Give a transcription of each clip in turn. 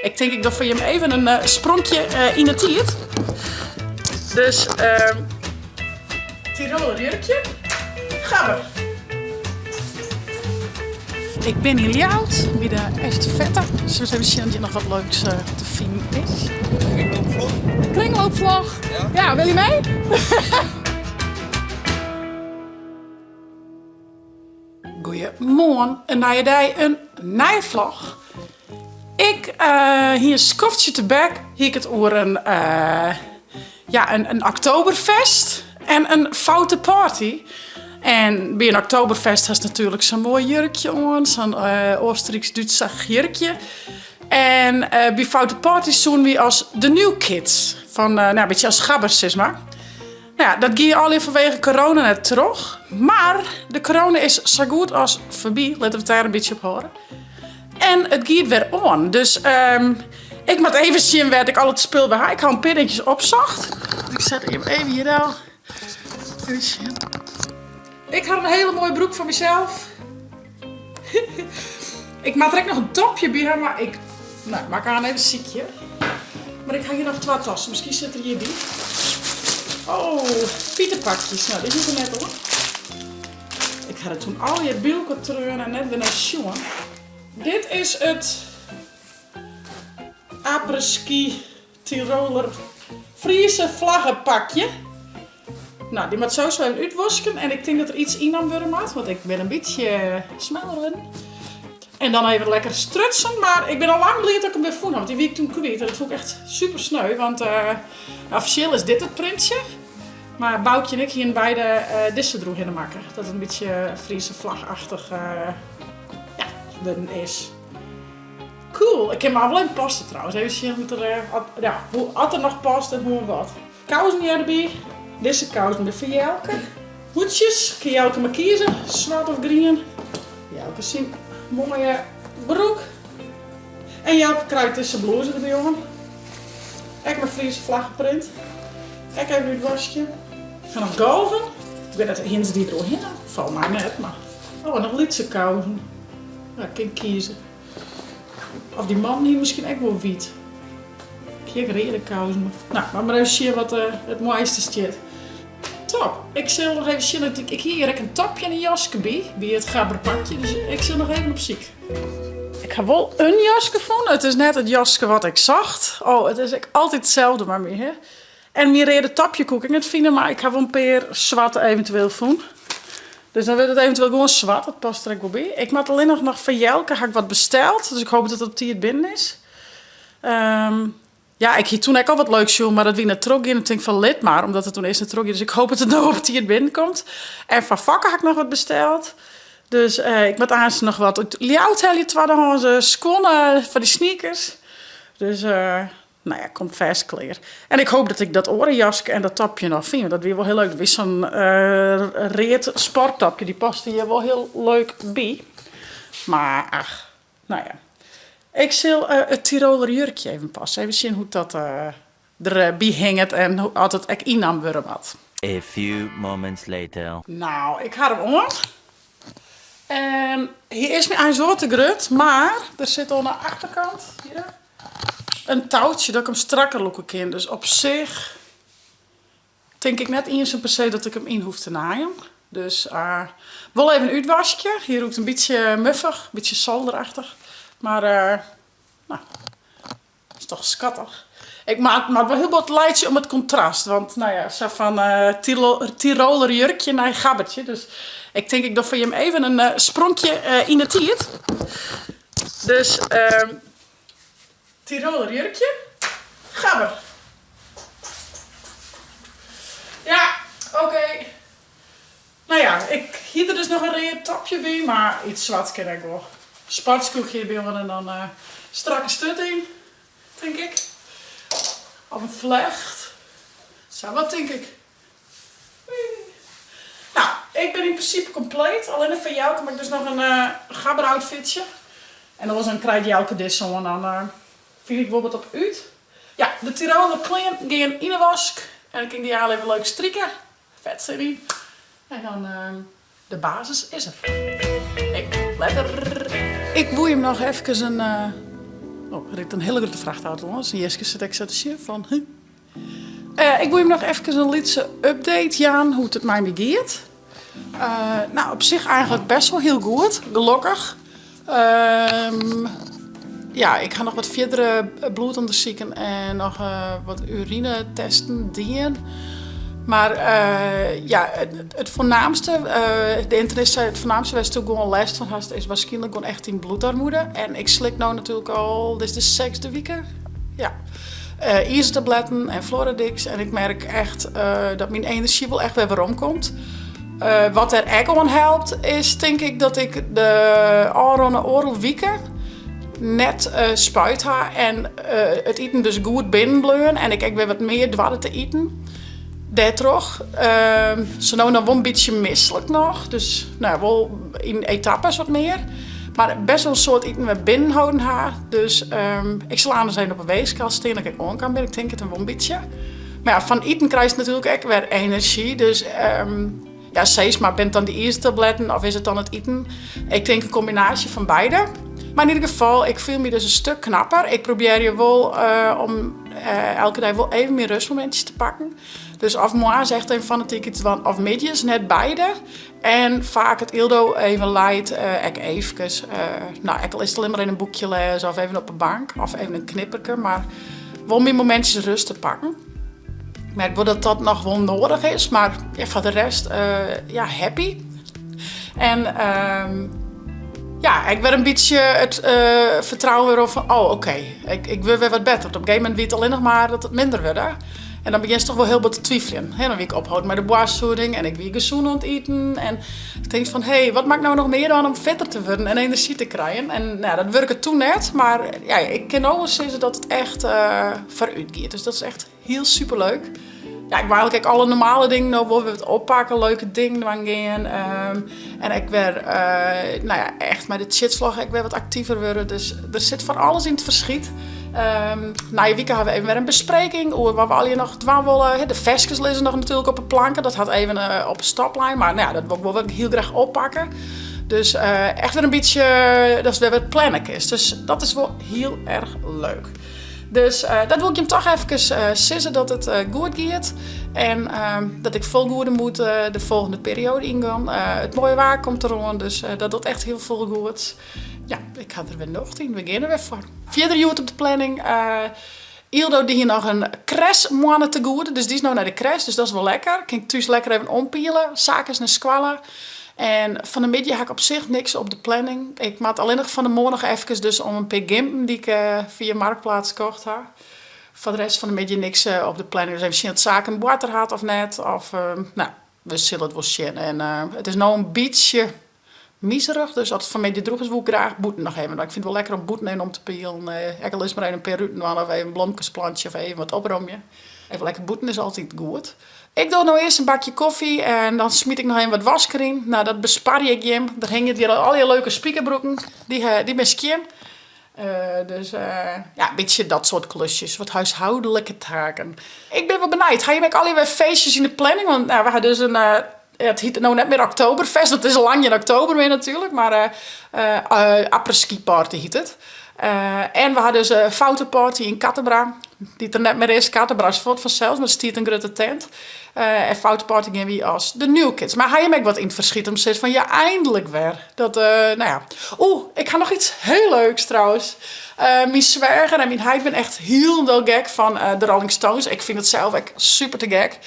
Ik tink ik doch foar jim even in eh, spronkje eh, yn de tiid. Dus uh, Tiroler jurkje. Gabber. Ik bin yn Ljouwert by de estafette. Zullen we eens even sjen of hjir noch wat leuks eh, te finen is. Kringloopvlog. Kringloopvlog. Ja. Ja, wil je mee? Goeiemoarn, in nije dei, in nije vlog. Ik uh, hie in skoftsje tebek, hie ik it oer in, uh, ja, in, in Oktoberfest en in foute party. En by in Oktoberfest hast natuerlik sa'n moai jurkje oan, sa'n uh, Oostenryks-Dútsk jurkje. En uh, by foute party soenen wy as de New Kids, fan, uh, nou, in bytsje as gabbers, sis mar. Nou ja, dat gie allegear fanwege corona net troch. Mar de corona is sa goed as foarby. Litte we it dêr in bytsje op hâlde. En it giet wer oan. Dus um, ik moat even sjen wêr't ik al it spul by ha. Ik ha in pear dinkjes opsocht. Ik set him even hjir del. Even sjen. Ik ha in hiele moaie broek foar mysels. ik moat der ek noch in topje by ha, mar ik nou, ik maak aan even sykje. Mar ik ha hjir noch twa tassen, miskien sit er hjir by. Oh, pieterpakjes. Nou, dit is er net oan. Ik ha it toen allegear by elkoar treaun en net wer nei sjoen. Dit is it après-ski Tiroler Friese flaggenpakje. Nou, dy moat sowieso even útwosken en ik tink dat der iets ynnommen wurde moat, want ik bin in bytsje smeller wurden. En dan even lekker strutsen, mar ik bin al lang bliid dat ik him wer fûn ha, want dy wie ik toen kwyt en dat fûn ik echt super sneu, want uh, offisjeel is dit it printsje. Mar Boukje en ik hienen beide uh, dizze deroerhinne makke, dat it in bytsje Friese vlagachtig uh, ja, wurden is. Cool, ik kin my wol even passe trouwens. Even sjen hoe't er, eh, ja, hoe, at er noch past en hoe en wat. Kousen hearre derby. Dizze kousen binne foar Jelke. Hoedsjes, kin Jelke mar kieze, swart of grien. Jelke syn moaie broek. En Jelke krijt dizze blûze derby oan. Ek mei Friese flaggeprint. Ek even útwaskje. Ik ha noch golven. Ik wit net, hiene se dy deroerhinne? Folgens my net, mar... Oh, en noch lytse kousen. Ja, kin kieze. Of dy mannen hiene miskien ek wol wyt. Ik hie ek reade kousen. Nou, moat mar even sjen wat eh, it moaiste stiet. Top. Ik sil noch even sjen. Ik, ik hie hjir ek in topje en in jaske by, by it gabberpakje. Dus ik sil noch even op syk. Ik ha wol in jaske fûn. It is net it jaske wat ik socht. Oh, it is ek altyd itselde mei my, hè. En myn reade topje koe ik ek net fine, mar ik ha wol in pear swarte eventueel fûn. Dus dan wurdt it eventueel gewoan swart, dat past der ek wol by. Ik moat allinnich noch foar Jelke, ha ik wat besteld, dus ik hoop dat it op tiid binnen is. Ehm, ja, ik hie toen ek al wat leuks sjoen, mar dat wie net trochgien. Ik tink fan lit mar, omdat it toen earst net trochgie. Dus ik hoop dat it no op tiid binnenkomt. En foar Fokke ha ik noch wat besteld. Dus eh, ik moat aanst noch wat út Ljouwert helje, twaddehânse skuon foar dy sneakers. Dus eh, Nou ja, komt fêst klear. En ik hoop dat ik dat oare jaske en dat topje noch fyn, want dat wie wol hiel leuk. Dat wie sa'n uh, read sporttopje, dy paste hjir wol hiel leuk by. Mar ach, nou ja. Ik sil uh, it Tiroler jurkje even passe. Even sjen hoe't dat uh, derby hinget en oft it ek ynnaam wurde moat. A few moments later. Nou, ik ha him oan. En hy is my eins wol wat te grut, mar der sit oan de achterkant hier in toutsje dat ik him strakker lûke kin. Dus op sich tink ik net iens per se dat ik him yn hoef te naaien. Dus uh, wol even útwaskje. Hy rûkt in bytsje muffich, in bytsje solderachtig. Mar uh, nou, is toch skattich. Ik moat, moat wol hiel bot laitsje om it kontrast. Want nou ja, sa fan uh, Tiroler jurkje nei gabbertje. Dus ik tink ik doch foar jim even in uh, spronkje uh, yn de tiid. Dus uh, Tiroler jurkje, gabber. Ja, oké. Okay. Nou ja, ik hie der dus noch in read topje by, mar iets swarts kin ek wol. Sportskoechje derby oan en dan uh, strakke sturt yn, tink ik. Of in flecht. Sa wat tink ik. Nou, ik bin yn prinsipe kompleet. Allinnich foar Jelke moat ik dus noch in uh, gabber outfitsje. En oars dan krijt Jelke dizze oan, dan uh, fyn ik wol wat op út. Ja, de Tiroler klean gean yn 'e wask. En dan kin ik dy al even leuk strike. Fet sin yn. En dan uh, de basis is er. Hey, letter. Ik woe jim noch efkes in uh, Oh, der rydt in hiele grutte frachtauto lâns. En Jiske sit ek sa te sjen fan, huh. Ik wol jim noch efkes in lytse update jaan hoe't it mei my giet. No, op sich eigenlik best wol hiel goed, gelokkich. Ja, ik ha noch wat fierdere bloedûndersiken en noch wat urinetesten dien. Mar ja, it foarnaamste, de ynternis sei it foarnaamste wêr'tsto gewoan lêst fan hast is warskynlik gewoan echt dyn bloedarmoede. En ik slik no natuerlik al, dit is de sechsde wike, ja, izertabletten en Floradix. En ik merk echt dat myn enerzjy wol echt wer werom komt. Wat dêr ek oan helpt is tink ik dat ik de ôfrûne oardel wike net spuid ha en it iten dus goed binnen bleaun en ik ek wer wat mear doarde te iten. Dêrtroch, sa no en dan wol in bytsje mislik noch, dus no ja, wol yn etappes wat mear. Mar best wol in soad iten wer binnen holden ha. Dus ik sil aanst even op 'e weechskaal stean dat ik ek oankaam bin. Ik tink it wol in bytsje. Mar ja, fan iten krijst natuerlik ek wer enerzjy. Dus ja, sis mar, binne it dan dy izertabletten of is it dan it iten? Ik tink in kombinaasje fan beide. Mar yn ieder gefal, ik fiel my dus in stuk knapper. Ik probearje wol om elke dei wol even myn rustmomintsjes te pakken. Dus of moarns echt even fanatyk yts dwaan of middeis, net beide. En faak as Ildo even leit, ek eefkes. No, ek al is it allinnich mar even in boekje lêze of even op 'e bank of even in knipperke, mar wol myn momintsjes rêst te pakken. Ik merk wol dat dat noch wol noadich is, mar ja, foar de rest ja, happy. En ja, ek wer in bytsje it fertrouwen wer op fan oh oké, ik wurd wer wat better. Want op in gegeven momint wie it allinnich mar dat it minder wurde. En dan begjinst toch wol hiel bot te twiveljen. Dan wie ik opholden mei de boarstfieding en ik wie gesûn oan it iten. En ik tink fan hé, wat moat ik no noch mear dwaan om fitter te wurden en enerzjy te krijen. En no, dat wurket toen net, mar ja, ik kin no wol sizze dat it echt foarút giet. Dus dat is echt hiel superleuk. Ja, ik wou eigentlik ek alle normale dingen no wol wer wat oppakke, leuke dingen dwaan gean. En ek wer, no ja, echt mei de tsjitslach ek wer wat aktiver wurde. Dus der sit fan alles yn it ferskyt. Nije wike ha we even wer in bespreking oer wat we allegear noch dwaan wolle. De ferskes lizze noch natuerlik op 'e planke. Dat hat even op 'e stop lein, mar no ja, dat wol ik wol wer hiel graach oppakke. Dus echt wer in bytsje datst wer wat planne kinst. Dus dat is wol hiel erch leuk. Dus dat wol ik jim toch efkes sizze dat it goed giet. En dat ik fol goede moed de folgjende perioade yngean. It moaie waar komt deroan, dus dat docht echt hiel folle goed. Ja, ik ha der wer nocht yn. We gean der wer foar. Fierder hjoed op de planning. Ildo die hie noch in crèchemoanne te goede, dus dy is no nei de crèche, dus dat is wol lekker. Kin ik thús lekker even ompiele. Saak is nei skoalle. En fan 'e middei ha ik op sich niks op de planning. Ik moat allinnich fan 'e moarn noch efkes dus om in pear gimpen dy't ik fia Marktplaats kocht ha. Foar de rest fan 'e middei niks op de planning. Dus even sjen oft Saak in boarter hat of net. Of, no, we sille it wol sjen. En it is no in bytsje mizerich, dus as it fan 'e middei drûch is woe ik graach bûten noch even. Want ik fyn it wol lekker om bûten even om te pielen. Ek al is it mar even in pear ruten dwaan of even blomkes plantsje of even wat opromje. Even lekker bûten is altyd goed. Ik doch no earst in bakje kofje en dan smyt ik noch even wat wask deryn. No, dat besparje ik jim. Der hingje hjir allegear leuke spikerbroeken. Dy, dy binne skjin. Dus ja, in bytsje dat soart klusjes. Wat huishoudelijke taken. Ik bin wol benijd. Ha jim ek allegear wer feestjes yn de planning? Want nou, we ha dus in, it hyt no net mear Oktoberfest, want it is al lang gjin oktober mear natuerlik, mar après-ski party hyt it. En we ha dus in fouteparty yn Kattenbra, dy't der net mear is. Kattenbra is fuort fansels, mar der stiet in grutte tent. En fouteparty gean wy as de New Kids. Mar ha jim ek wat yn it ferskyt om sizze fan ja, eindelijk wer. Dat, no ja. Oeh, ik ha noch iets hiel leuks trouwens. Myn sweager en myn heit binne echt hielendal gek fan de Rolling Stones. Ik fyn it sels ek super te gek.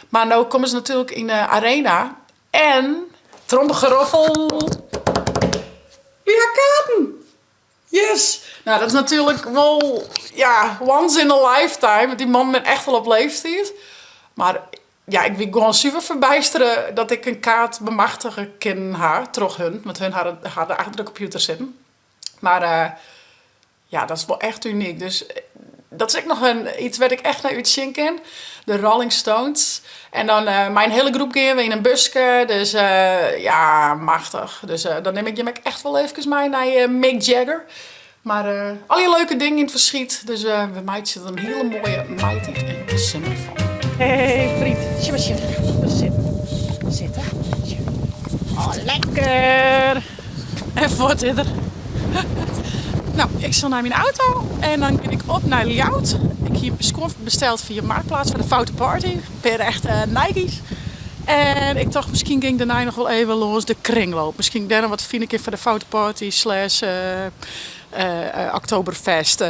Mar no komme se natuerlik yn de arena en tromgeroffel, wy ha kaarten! Yes! Nou, dat is natuerlik wol, ja, once in a lifetime. Want dy mannen binne echt al op leeftiid. Mar ja, ik wie gewoan suver ferbijstere dat ik in kaart bemachtige kinnen ha troch hun. Want hun hadden achter de kompjûter sitten. Mar ja, dat is wol echt unyk. Dus dat is ek noch in iets wêr't ik echt nei útsjen kin. De Rolling Stones. En dan mei in hiele groep gean we yn in buske. Dus ja, machtich. Dus dan nim ik jim ek echt wol eefkes mei nei Mick Jagger. Mar allegear leuke dingen yn it ferskyt. Dus we meitsje der in hiele moaie maitiid en simmer fan. Hey vriend, sjen mar sitten. Sitten. Sitte. Oh, lekker. En fuort is er. Nou, ik sil nei myn auto en dan gean ik op nei Ljouwert. Ik hie skuon besteld fia Marktplaats foar de Foute Party. In pear echte Nike's. En ik tocht miskien gean ik dêrnei noch wol even lâns de kringloop. Miskien dêr noch wat fine kin foar de Foute Party slash Oktoberfest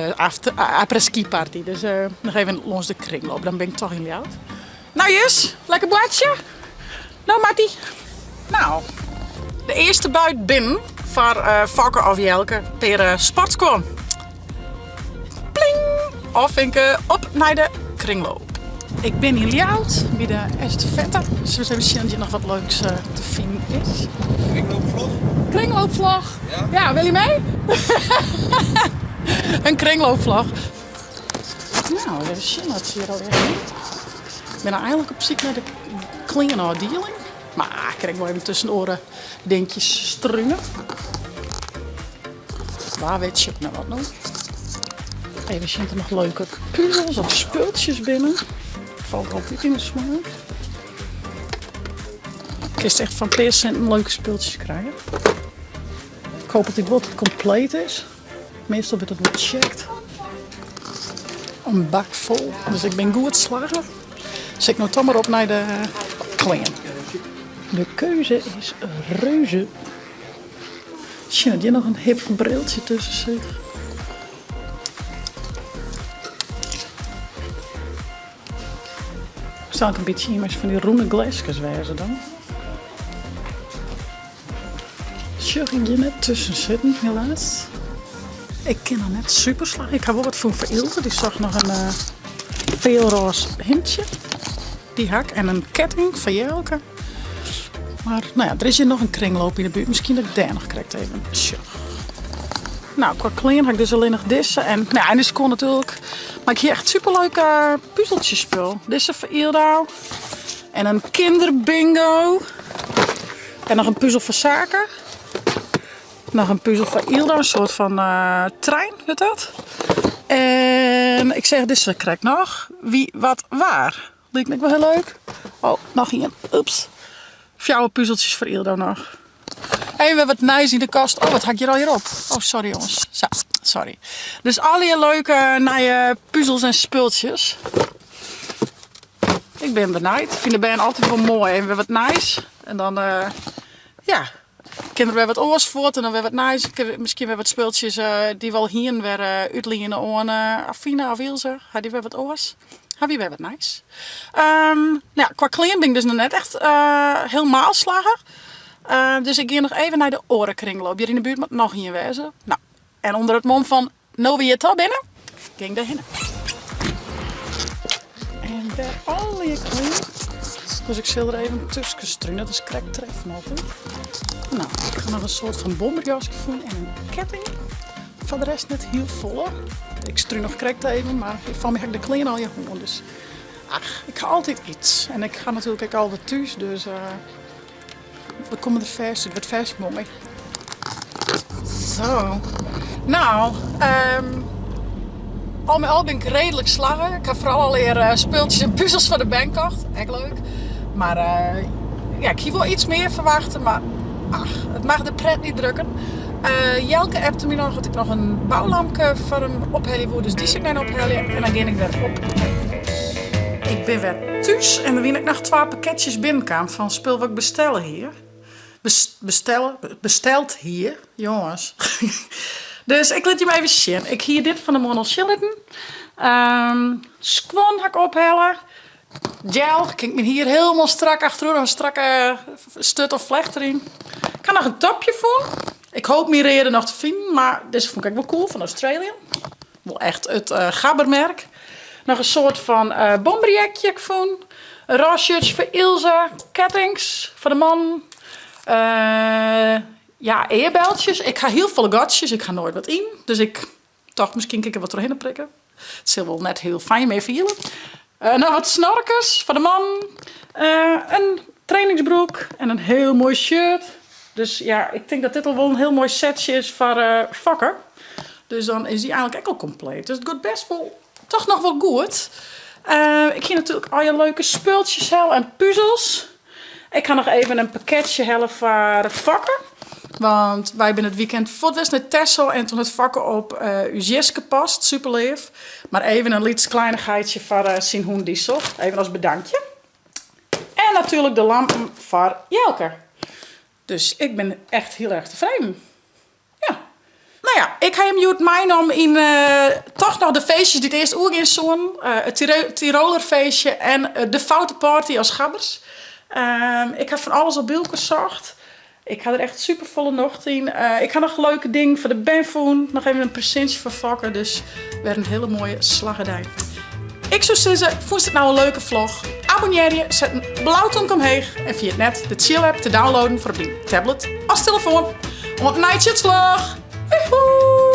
après-ski party. Dus noch even lâns de kringloop. Dan bin ik toch yn Ljouwert. Nou Jus, lekker boartsje? No Mattie. Nou, de earste buit binnen foar Fokke of Jelke. Pear sportskuon. Pling! Ôfvinke op nei de kringloop. Ik bin yn Ljouwert by de estafette. Zullen we eens even sjen of hjir noch wat leuks te finen is. Kringloopvlog? Kringloopvlog. Ja. Ja, wil je mee? Een kringloopvlog. Nou, even sjen wat se hjir allegear hienen. Ik bin eigenlik op syk nei de kleanôfdieling. Mar ik kin ek wol even tusken oare dinkjes strunen. Wa wit sjoch ik noch wat no. Even sjen oft der noch leuke puzels of spultsjes binne. Falt altyd yn 'e smaak. Kinst echt foar in pear sinten leuke spultsjes krije. Ik hoop altyd wol dat it kompleet is. Meastal wurdt it wol checkt. In bak fol, dus ik bin goed slagge. Sil ik no toch mar op nei de klean. De keuze is reuze. Sjoch, hjir noch in hip briltsje tusken sit. Sil it in bytsje ien mei fan dy rûne gleskes wêze dan? Sjoch ik hjir net tusken sitten, helaas. Ik kin noch net super slagje. Ik ha wol wat fûn foar Ilse. Dy socht noch in uh, feelrôze himdsje. Dy ha ik. En in ketting foar Jelke. Mar no ja, der is hjir noch in kringloop yn de buert. Miskien dat ik dêr noch krekt even sjoch. Nou, kwa klean ha ik dus allinnich dizze. En, nou ja, en de skuon natuerlik. Mar ik hie echt superleuke puzeltjespul. Dizze foar Ildau. En in kinderbingo. En noch in puzel foar Sake. Noch in puzel foar Ildau, in soart fan uh, trein wurdt dat. En ik seach dizze krekt noch. Wie, wat, waar. Liket my ek wol hiel leuk. Oh, noch ien. Oeps. Fjouwer puzeltsjes foar Ildau noch. Even wer wat nijs yn de kast. Oh, wat ha ik hjir allegear op? Oh, sorry jongens. Sa, sorry. Dus allegear leuke nije puzels en spultsjes. Ik bin benijd. Ik fyn de bern altyd wol moai. Even wer wat nijs. En dan, uh, ja, kin der wer wat oars fuort en dan wer wat nijs. Miskien wer wat spultsjes uh, dy't we al hienen wer uh, útliene oan Afina of Ilse. Ha dy wer wat oars? Ha wy wer wat nijs. Um, nou ja, kwa klean bin ik dus noch net echt helemaal slagge. Dus ik gean noch even nei de oare kringloop. Hjir yn de buert moat noch ien wêze. Nou, en ûnder it mom fan No we hjir toch binne, gean ik dêrhinne. En wer allegear klean. Dus ik sil der even tusken strunen. Dat is krekt treffen altyd. Nou, ik ha noch in soart fan bomberjaske fûn en in ketting. Foar de rest net hiel folle. Ik strún noch krekt even, mar foar my ha ik de klean allegear hân. Dus ach, ik ha altyd iets. En ik ha natuerlik ek al wat thús, dus uh, We komme der fêst út, it wurdt fêst moai. Zo. Nou, um, al mei al bin ik reedlik slagge. Ik ha foaral allegear eh, spultsjes en puzels foar de bern kocht. Ek leuk. Mar uh, ja, ik hie wol iets mear ferwachte, mar ach, it mag de pret niet drukken. Uh, Jelke appte my noch dat ik noch in boulampke foar him ophelje woe, dus dy sil ik no ophelje en dan gean ik wer op. Ik bin wer thús en der wiene ek noch twa pakketsjes binnenkaam fan spul wat ik bestelle hie. Bestelle, besteld hie, jonges. Dus ik lit jim even sjen. Ik hie dit fan 'e moarn al sjen litten. Um, skuon ha ik ophelle. Gel, kin ik myn hier hielendal strak achteroer, in strakke sturt of flecht deryn. Ik ha noch in topje fûn. Ik hoop myn reade noch te finen, mar dizze fûn ik ek wol cool fan Australian. Wol echt it uh, gabbermerk. Noch in soart fan uh, bomberjackje ik fûn. In roze shirtje foar Ilse, kettings foar de mannen. Uh, ja, earbeltsjes. Ik ha hiel folle gatsjes, ik ha noait wat yn. Dus ik tocht, miskien kin ik der wat trochhinne prikke. It sil wol net hiel fijn mear fiele. Uh, noch wat snorkers foar de mannen. Uh, in trainingsbroek en in hiel moai shirt. Dus ja, ik tink dat dit al wol in hiel moai setsje is foar uh, Fokke. Dus dan is dy eigenlik ek al kompleet. Dus it giet best wol, toch noch wol goed. Uh, ik hie natuerlik allegear leuke spultsjes helle en puzels. Ik ha noch even in pakketsje helle foar Fokke. Want wy binne it weekend fuort west nei Texel en toen hat Fokke op ús jiske past. Super leaf. Mar even in lyts kleinichheidsje foar syn hûn Diesel. Even as bedankje. En natuerlik de lampen foar Jelke. Dus ik bin echt hiel erch tefreden. Ja. No ja, ik ha jim hjoed meinommen yn toch noch de feestjes dy't earst oergean soenen. It Tiroler feestje en de foute party as gabbers. Ik ha fan alles op bylke socht. Ik ha der echt super folle nocht yn. Ik ha noch leuke dingen foar de bern fûn. Noch even in presintsje foar Fokke, dus wer in hiele moaie slagge dei. Ik soe sizze, fûnst it no in leuke vlog? Abonnearje, set in blau tomke omheech en ferjit net de Tsjil app te downloaden foar op dyn tablet as telefoan. Oant in nije Tsjilsvlog! Joehoe!